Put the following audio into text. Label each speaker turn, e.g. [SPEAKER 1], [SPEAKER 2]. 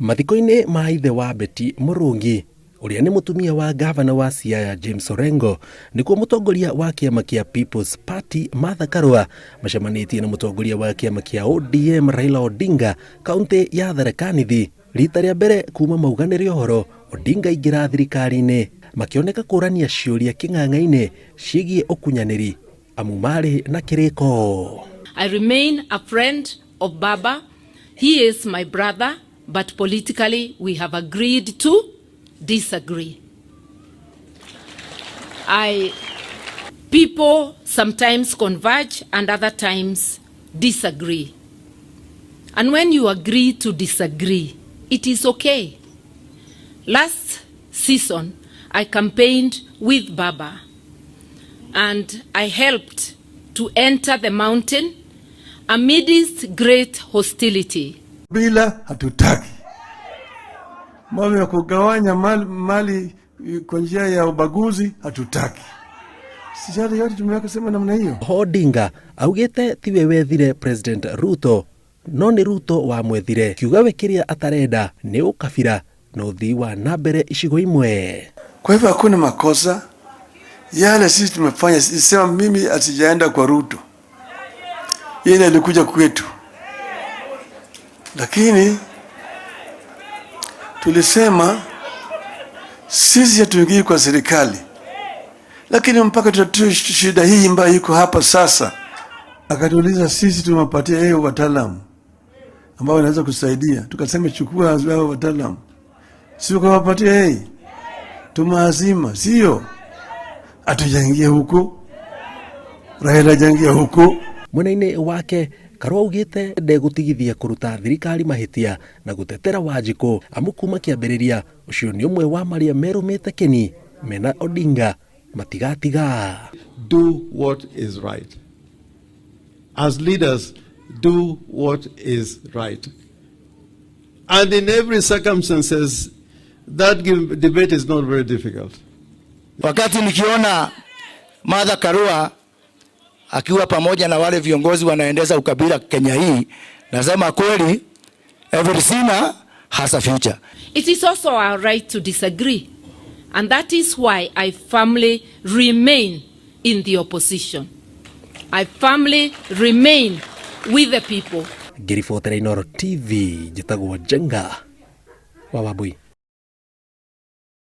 [SPEAKER 1] Mathiko-inĩ ma ithe wa Betty Mũrũngi, ũrĩa nĩ mũtumia wa gavana wa Siaya James Orengo, nĩkuo mũtongoria wa kĩama kĩa People's Party Martha Karua macemanĩtie na mũtongoria wa kĩama kĩa ODM Raila Odinga kaunti ya Tharaka Nithi. Rita rĩa mbere kuma mauganĩre ũhoro Odinga aingĩra thirikari-inĩ, makĩoneka kũrania ciũria kĩng'ang'a-inĩ ciĩgiĩ ũkunyanĩri amu marĩ na kĩrĩko.
[SPEAKER 2] I remain a friend of Baba. He is my brother, but politically we have agreed to disagree. I people sometimes converge and other times disagree. And when you agree to disagree, it is okay. Last season, I campaigned with Baba and I helped to enter the mountain amidst great hostility.
[SPEAKER 3] Bila hatutaki mambo ya kugawanya mali, mali kwa njia ya ubaguzi hatutaki. Sijali yote tumeweka sema namna hiyo.
[SPEAKER 1] Odinga augĩte tiwe wethire President Ruto no nĩ Ruto wamwethire, kiuga we kĩrĩa atarenda nĩ ũkabira na ũthii wa na mbere icigo imwe.
[SPEAKER 3] Kwa hivyo hakuna makosa yale sisi tumefanya. Sema mimi asijaenda kwa Ruto, yeye alikuja kwetu, lakini tulisema sisi hatuingii kwa serikali, lakini mpaka tutatue shida hii ambayo iko hapa sasa. Akatuuliza sisi tumewapatia yeye wataalamu ambao wanaweza kusaidia, tukasema chukua hao wataalamu, sio kuwapatia yeye, tumeazima, sio hatujaingia huko, Raila hajaingia huko.
[SPEAKER 1] Mwena-inĩ wake Karua augĩte ndegũtigithia kũruta thirikari mahĩtia na gũtetera Wanjikũ amu kuma kĩambĩrĩria ũcio nĩ ũmwe wa marĩa merũmĩte kĩni mena Odinga matigatiga.
[SPEAKER 4] Do what is right. As leaders, do what is right. And in every circumstances, that debate is not very difficult.
[SPEAKER 5] Wakati nikiona Martha Karua akiwa pamoja na wale viongozi wanaendeza ukabila Kenya hii, nasema kweli, every sinner has a future.
[SPEAKER 2] It is also our right to disagree. And that is why I firmly remain in the opposition. I firmly remain with the people.
[SPEAKER 1] Ngĩribotera Inooro TV, njĩtagwo Njenga wa Wambui.